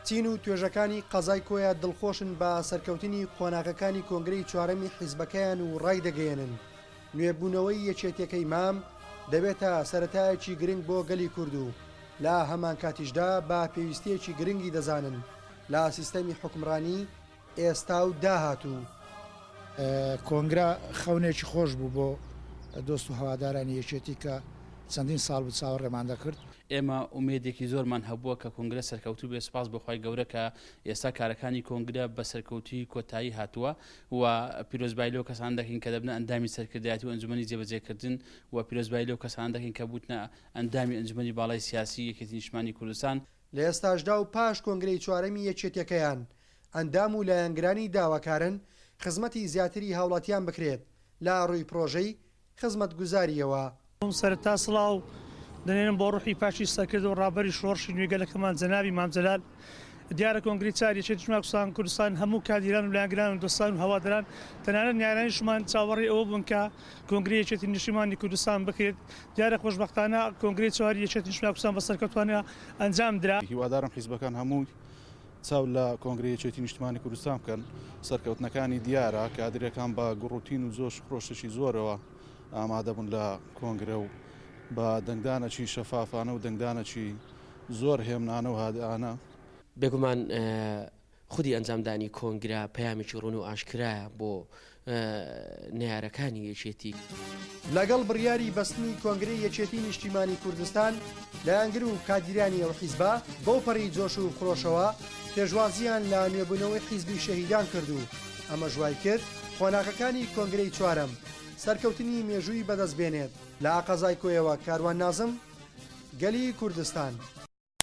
چین و توێژەکانی قەزای کۆیە دڵخۆشن بە سەرکەوتنی قۆناغەکانی کۆنگرەی چوارەمی حیزبەکەیان و ڕایدەگەیەنن، نوێبوونەوەی یەکێتیەکەی مام دەبێتە سەرەتایەکی گرنگ بۆ گەلی کورد و لە هەمانکاتیشدا بە پێویستیەکی گرنگی دەزانن لە سیستەمی حوکمڕانی ئێستا و داهاتوو. کۆنگرە خەونێکی خۆش بوو بۆ دۆست و هەوادارانی یەکێتی کە چەندین ساڵ بوو چاوەڕێمان دەکرد. ئێمە ئومێدێکی زۆرمان هەبووە کە کۆنگرە سەرکەوتوو بێت، سوپاس بۆ خوای گەورە کە ئێستا کارەکانی کۆنگرە بە سەرکەوتوویی کۆتایی هاتووە و پیرۆزبایی لەو کەسانە دەکەین کە دەبنە ئەندامی سەرکردایەتی و ئەنجومەنی جێبەجێکردن و پیرۆزبایی لەو کەسانە دەکەین کە بووتنە ئەندامی ئەنجومەنی باڵای سیاسی یەکێتی نیشتمانی کوردستان. لە ئێستاشدا و پاش کۆنگرەی چوارەمی یەکێتیەکەیان، ئەندام و لایەنگرانی داواکارن خزمەتی زیاتری هاوڵاتیان بکرێت لە ڕووی پڕۆژەی خزمەتگوزارییەوە. سەرەتا سڵاو دەنێرم بۆ ڕوحی پاکی سەرکردە و ڕابەری شۆڕشی نوێی گەلەکەمان جەنابی مام جەلال. دیارە کۆنگرەی چوار یەکێتی نیشتمانی کوردستان کوردستان هەموو کادیران و لایەنگران و دۆستان و هەوادران تەنانەت نەیارانیشمان چاوەڕێی ئەوە بوون کە کۆنگرەی یەکێتی نیشتیمانی کوردستان بکرێت. دیارە خۆشبەختانە کۆنگرەی چواری یەکێتی نیشتمانی کوردستان بە سەرکەوتوانە ئەنجام درا. هیوادارم حیزبەکان هەمووی چاو لە کۆنگرەی یەکێتی نیشتمانی کوردستان بکەن، سەرکەوتنەکانی دیارە، کادیرەکان بە گوڕوتین و جۆش و خرۆشێکی زۆرەوە ئامادەبوون لە کۆنگرە و بە دەنگدانێکی شەفافانە و دەنگدانێکی زۆر هێمنانە و هادئانە. بێگومان خودی ئەنجامدانی کۆنگرە پەیامێکی ڕوون و ئاشکرایە بۆ نەیارەکانی یەکێتی. لەگەڵ بڕیاری بەستنی کۆنگرەی یەکێتی نیشتیمانی کوردستان، لایەنگر و کادیرانی ئەو حیزبە بەوپەڕی جۆش و خرۆشەوە پێشوازییان لە نوێبوونەوەی حیزبی شەهیدان کرد و ئەمەش وایکرد قۆناغەکانی کۆنگرەی چوارەم سەرکەوتنی مێژووی بەدەست بێنێت. لە قەزای کۆیەوە کاروان نازم، گەلی کوردستان.